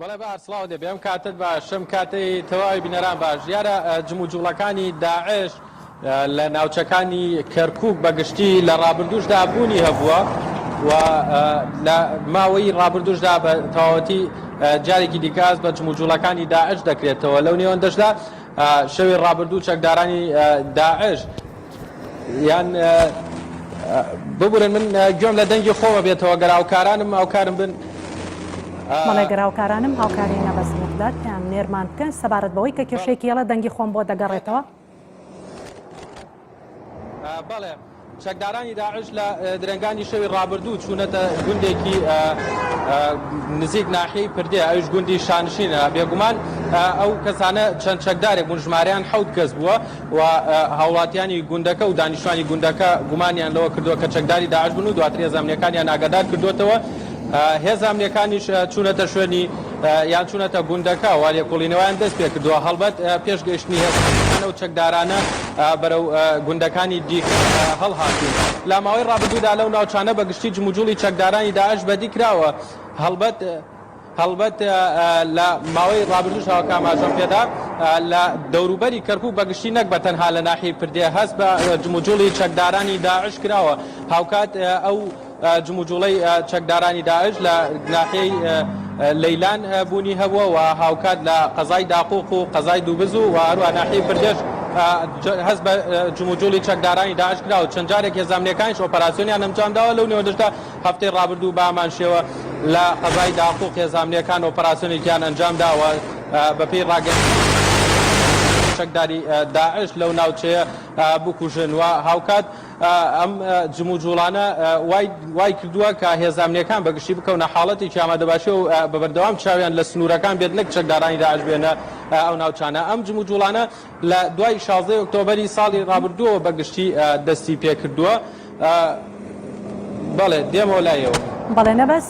بەڵێ بەهار سڵاوت لێبێ ئەم کاتەت باش ئەم کاتەی تەواوی بینەران باش دیارە جموجوڵەکانی داعش لە ناوچەکانی کەرکک بە گشتی لە ڕابردوشدا بوونی هەبووە و لە ماوەی ڕابردوشدا بە تەواوەتی جارێکی دیکاز بە جموجوڵەکانی داعش دەکرێتەوە لەو نێوەندەشدا شەوی ڕابردوو چەکدارانی داعش یان ببورن من گوێم لە دەنگی خۆمە بێتەوە گەر هاوکارانم هاوکارم بن. بەڵێ گەر هاوکارانم هاوکاری نەبەز میقداد پەیام نێرمان بکەن سەبارەت بەوەی کە کێشەیەکی هەڵە دەنگی خۆم بۆ دەگەڕێتەوە. بەڵێ. چەکدارانی داعش لە درەنگانی شەوی ڕابردوو چوونەتە گوندێکی نزیک ناحیەی پردێ، ئەویش گوندی شانشینە. بێگومان ئەو کەسانە چەند چەکدارێک بوون، ژمارەیان حەوت کەس بووە و هاوڵاتیانی گوندەکە و دانیشتوانی گوندەکە گومانیان لەوە کردووە کە چەکداری داعش بن و دواتر هێزە ئەمنییەکانیان ئاگادار کردووەتەوە. هێزە ئەمنییەکانیش چوونەتە شوێنی یان چوونەتە گوندەکە و لێکۆڵینەوەیان دەست پێکردووە. هەڵبەت پێش گەیشتنی هێزە ئەمنییەکان ئەو چەکدارانە بەرەو گوندەکانی دیکە هەڵهاتوون. لە ماوەی ڕابردوودا لەو ناوچانە بە گشتی جموجوڵی چەکدارانی داعش بەدی کراوە. هەڵبەت هەڵبەت لە ماوەی ڕابردووش هاوکە ئاماژەم پێدا لە دەوروبەری کەرکوک بە گشتی نەک بە تەنها لە ناحیەی پردێ هەست بە جموجوڵی چەکدارانی داعش کراوە. هاوکات ئەو جموجوڵەی چەکدارانی داعش لە ناحیەی لەیلان بوونی هەبووە و هاوکات لە قەزای داقوق و قەزای دووبز و هەروەها ناحیەی پردێش هەست بە جموجوڵی چەکدارانی داعش کرا و چەند جارێک هێزە ئەمنییەکانیش ئۆپەراسیۆنیان ئەنجامداوە، لەو نێوەندەشدا هەفتەی ڕابردوو بە هەمان شێوە لە قەزای داقوق هێزە ئەمنییەکان ئۆپەراسیۆنێکیان ئەنجامداوە بەپێی ڕاگەیاندنی چەکداری داعش لەو ناوچەیە بکوژن و هاوکات ئەم جموجوڵانە وای کردووە کە هێزە ئەمنییەکان بە گشتی بکەونە حاڵەتێکی ئامادەباشی و بە بەردەوام چاویان لە سنوورەکان بێت نەک چەکدارانی داعش بێنە ئەو ناوچانە. ئەم جموجوڵانە لە دوای 16 ئۆکتۆبەری ساڵی ڕابردووەوە بە گشتی دەستی پێکردووە. بەڵێ دێمەوە لای ئێوە. بەڵێ نەبەز.